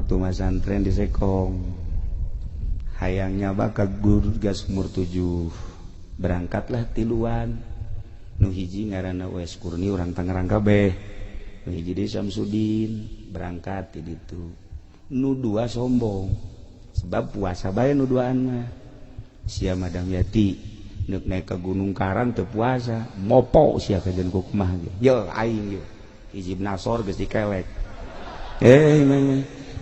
Waktu masantren di Sekong, hayangnya bakal guru gas umur 7, berangkatlah tiluan. Nu hiji ngaranna Wes Kurni, urang Tangerang kabeh, nu hiji deui Samsudin. Berangkat di ditu, nu dua sombong sebab puasa bae. Nu duaan mah sia Madam Yati nek naik ke Gunung Karang teu puasa, mopo sia kajen kumaha ge. Yo aing yo hizib nasor geus dikelek, eh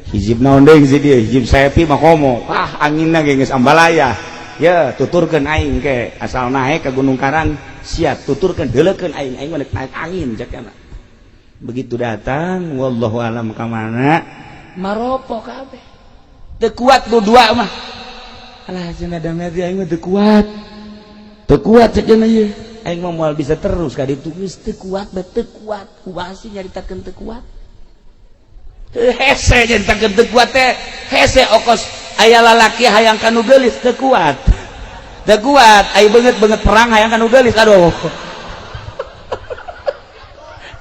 hizib naon deui si dia, hizib sepi mah komo ah anginna ge geus ambalaya. Ya tuturkeun aing ke asal naik ke Gunung Karang, sia tuturkeun, deuleukeun aing, aing mah naik angin cek. Begitu datang, wallahu alam ka mana, maropo kabeh, teu kuat nu dua mah. Alah, cenah Damyati, aing mah teu kuat, teu kuat cek cenah ieu, aing mah moal bisa terus ka ditu, geus teu kuat bae, teu kuat. Kumaha sih nyaritakeun teu kuat? Hese nyaritakeun teu kuat teh hese, okos aya lalaki hayang ka nu geulis, teu kuat, teu kuat. Aya beungeut-beungeut perang hayang ka nu geulis, aduh,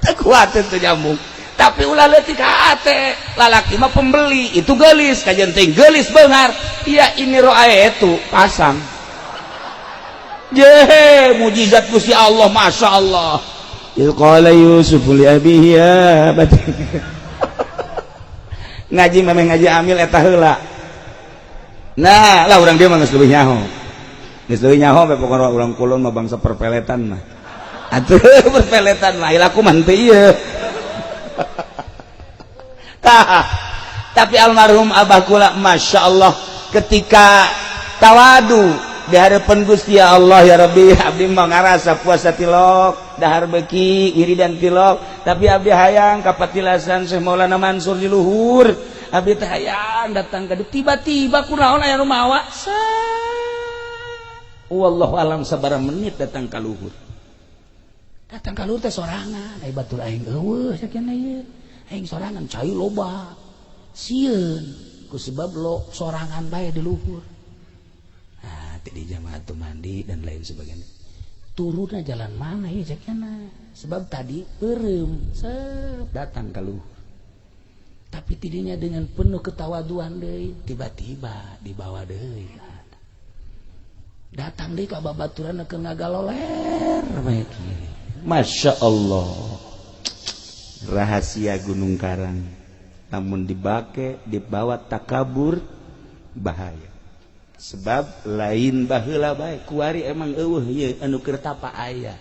teu kuat, teu nyambung. Tapi ulah leutik hate, lalaki mah pembeli itu geulis, kajian teh geulis beunghar. Ya ini roa itu pasang je mujizat Gusti Allah, Masya Allah. Idz qala Yusuf li abihi ya abati. Ngaji memang ngaji amil eta heula. Nah lah, urang dia mah geus leuwih nyaho, geus leuwih nyaho bae. Pokona urang kulon mah bangsa perpeletan mah atuh, perpeletan mah laku mah henteu ieu. Tah, tapi almarhum abah kula, Masya Allah, ketika tawadu di hadapan Gusti Allah, ya Rabbi, abdi mah ngarasa puasa tilok, dahar beki, wiridan tilok, tapi abdi hayang ka patilasan Syekh Maulana Mansur di luhur, abdi teh hayang datang ka. Tiba-tiba kunaon aya nu mawa, wallahu alam sabaraha menit datang ka luhur. Datang ka luhur teh sorangan, ai batur aing eueuh sakieu ieu, aing sorangan, cai loba, sieun ku sebab lo sorangan bae di luhur. Nah, di jamaah tuh mandi dan lain sebagainya, turunnya jalan mana ya cekna, sebab tadi beureum set datang ke luhur. Tapi tidinya dengan penuh ketawaduan deui, tiba-tiba dibawa deui, datang deui ka babaturan ke ngagaloler bae kieu. Masya Allah, rahasia Gunung Karang, namun dibake dibawa takabur bahaya, sebab lain baheula bae, kuari emang eueuh ieu anu keur tapa. Aya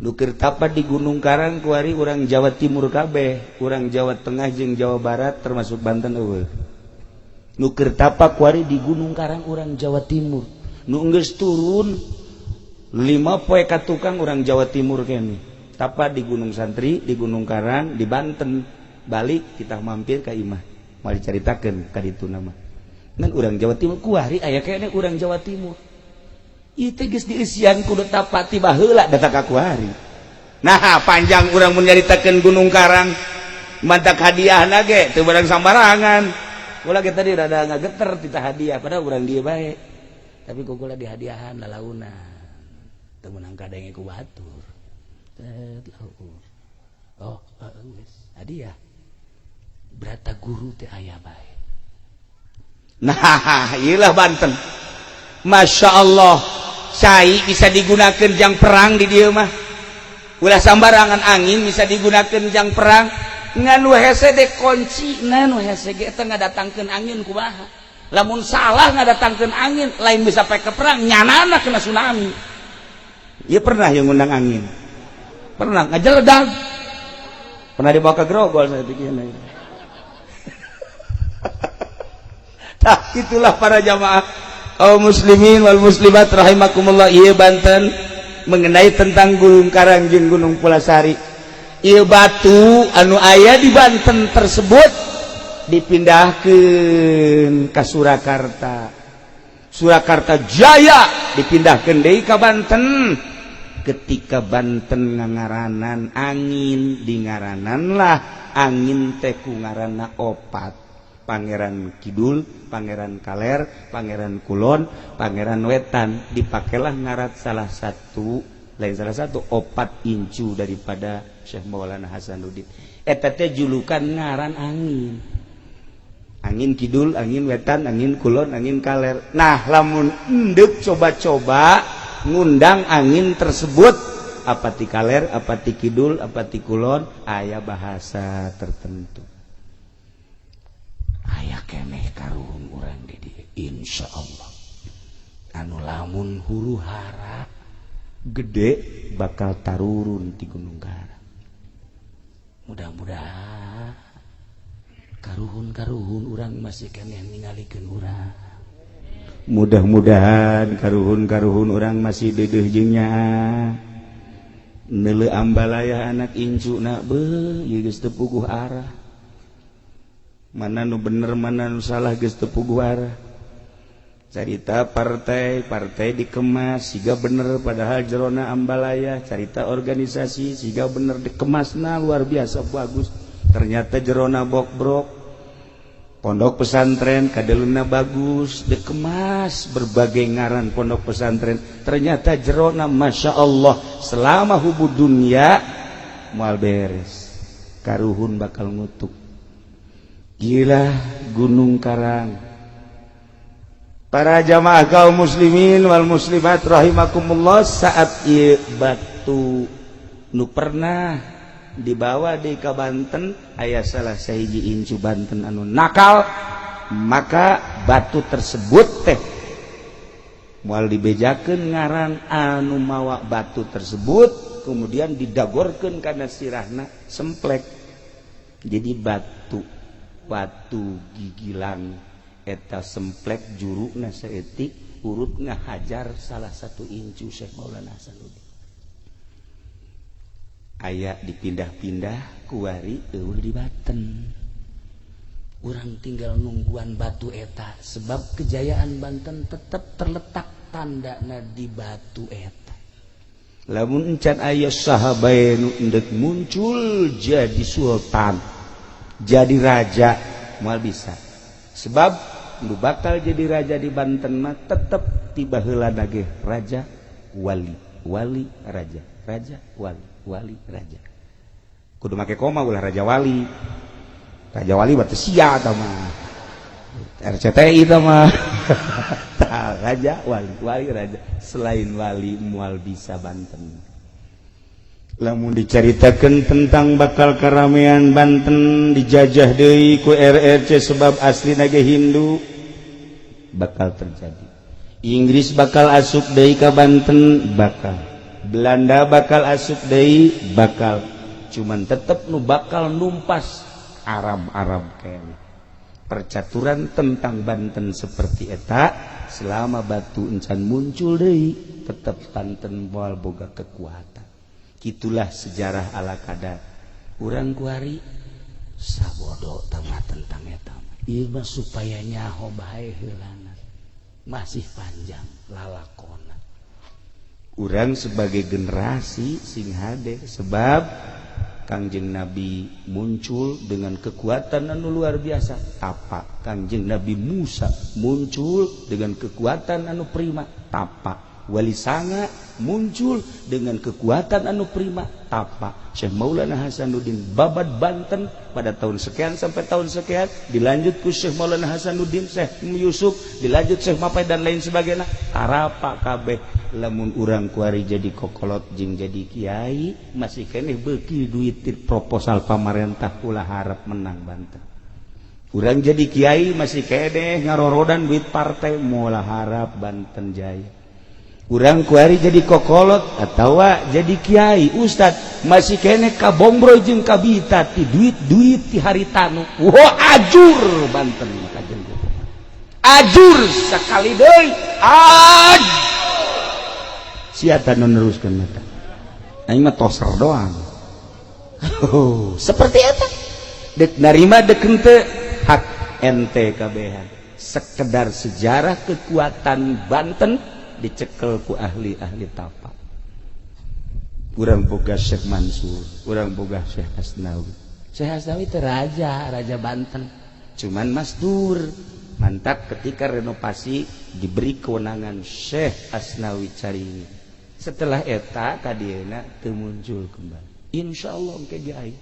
nu keur tapa di Gunung Karang kuari urang Jawa Timur kabeh, urang Jawa Tengah jeung Jawa Barat termasuk Banten eueuh. Nu keur tapa kuari di Gunung Karang urang Jawa Timur, nu geus turun 5 poe ka tukang urang Jawa Timur kene tapa di Gunung Santri, di Gunung Karang, di Banten. Balik kita mampir ke imah, mau diceritakan ka ditu nama ngan urang Jawa Timur kuari aya kene urang Jawa Timur. Ieu teh geus dieusian kudu tapa ti baheula datang ka kuari. Nah, panjang urang mun nyaritakeun Gunung Karang, mantak hadiahna ge teu barang sambarangan. Ulah ge tadi rada ngageter tita hadiah, padahal urang dieu bae, tapi ku kula dihadiahan lalauna teu meunang kadenge ku batur. Tet luhur, oh geus hadiah berata guru teh aya bae. Nah, iyalah Banten, Masya Allah, cai bisa digunakan jang perang di dieu mah, ulah sambarangan. Angin bisa digunakan jang perang, ngan nu hese de kunci. Nah, nu hese ge eta ngadatangkeun angin kumaha? Lamun salah ngadatangkeun angin, lain bisa pake perang, nyanana kena tsunami. Iya, pernah yang ngundang angin, pernah ngajeledag, pernah dibawa ke Grogol saya pikirnya. Nah, itulah para jamaah kaum muslimin wal muslimat rahimakumullah. Ieu Banten mengenai tentang Gunung Karang jeung Gunung Pulasari. Ieu batu anu aya di Banten tersebut dipindahkeun ka Surakarta, Surakarta Jaya dipindahkeun deui ka Banten. Ketika Banten ngangaranan angin, dingaranan lah angin teh ku ngaranna opat: Pangeran Kidul, Pangeran Kaler, Pangeran Kulon, Pangeran Wetan. Dipakailah ngaran salah satu, lain salah satu, opat incu daripada Syekh Maulana Hasanuddin. Eta teh julukan ngaran angin. Angin kidul, angin wetan, angin kulon, angin kaler. Nah, lamun endek coba-coba ngundang angin tersebut, apa ti kaler, apa ti kidul, apa ti kulon, aya bahasa tertentu. Aya keneh karuhun urang di dieu, insyaallah anu lamun huru hara gede bakal tarurun ti Gunung Karang. Mudah-mudahan karuhun-karuhun urang masih keneh ningalikeun urang. Mudah-mudahan karuhun-karuhun urang masih deudeuh jeung nyaah. Neuleu ambalaya anak incu na beuh ieu geus teu puguh arah. Mana nu bener, mana nu salah, geus teu puguh arah. Carita partai, partai dikemas siga bener, padahal jerona ambalaya. Carita organisasi siga bener, dikemasna luar biasa bagus, ternyata jerona bokbrok. Pondok pesantren kadeluna bagus, dikemas berbagai ngaran pondok pesantren, ternyata jerona masya Allah. Selama hubbud dunya moal beres, karuhun bakal ngutuk. Gila Gunung Karang. Para jamaah kaum muslimin wal muslimat rahimakumullah, saat ieu batu nu pernah dibawa di ka Banten, aya salah sahiji incu Banten anu nakal, maka batu tersebut teh moal dibejakeun ngaran anu mawa batu tersebut, kemudian didagorkeun kana sirahna semplek. Jadi batu batu gigilang eta semplek, juruna saeutik, urut ngahajar salah satu incu Syekh Maulana Hasanuddin. Aya dipindah-pindah, kuari euweuh di Banten. Urang tinggal nungguan batu eta, sebab kejayaan Banten tetap terletak tandana di batu eta. Lamun encan aya saha bae nu endek muncul jadi sultan, jadi raja, moal bisa, sebab nu bakal jadi raja di Banten mah tetep tiba heula ge raja wali, wali raja, raja wali, wali raja. Kudu make koma, ulah raja wali. Raja wali berarti sia eta mah, RCTI eta mah. Tah, raja wali, wali raja. Selain wali moal bisa Banten. Lamun dicaritakan tentang bakal keramaian Banten dijajah deui ku RRC, sebab asli ge Hindu, bakal terjadi. Inggris bakal asup deui ka Banten, bakal Belanda bakal asup deui, bakal cuman tetep nu bakal numpas Arab-Arab kene. Percaturan tentang Banten seperti eta, selama batu encan muncul deui, tetep Banten moal boga kekuatan. Itulah sejarah ala kadar. Urang kuari sabodo tengah tentang eta. Ieu mah supaya nyaho bae heulana. Masih panjang lalakona. Urang sebagai generasi sing hade, sebab Kangjeng Nabi muncul dengan kekuatan anu luar biasa, tapa. Kangjeng Nabi Musa muncul dengan kekuatan anu prima, tapa. Wali Sanga muncul dengan kekuatan anu prima, tapa. Syekh Maulana Hasanuddin babad Banten pada tahun sekian sampai tahun sekian, dilanjut ku Syekh Maulana Hasanuddin, Syekh Yusuf, dilanjut Syekh Mapai dan lain sebagainya, tarapa kabeh. Lamun urang kuari jadi kokolot jeung jadi kiai masih keneh beuki duit proposal pamarentah, ulah harap menang Banten. Urang jadi kiai masih keneh ngarorodan duit partai, moal harap Banten jaya. Urang kuari jadi kokolot atau jadi kiai ustad masih keneh kabombro jeung kabita ti duit-duit ti haritanu, wah, ajur Banten. Maka jeung ajur sekali deui, aj siapa nu neruskeun mata aing mah toser doang. Oh, seperti eta, dek narima dek henteu, hak ente kabehan. Sekedar sejarah kekuatan Banten dicekel ku ahli-ahli tapa. Urang boga Syekh Mansur, urang boga Syekh Asnawi. Syekh Asnawi itu raja, raja Banten, cuman masdur mantap. Ketika renovasi diberi kewenangan Syekh Asnawi Caringin. Setelah eta kadieuna teu muncul kembali. Insya Allah engke ge aya.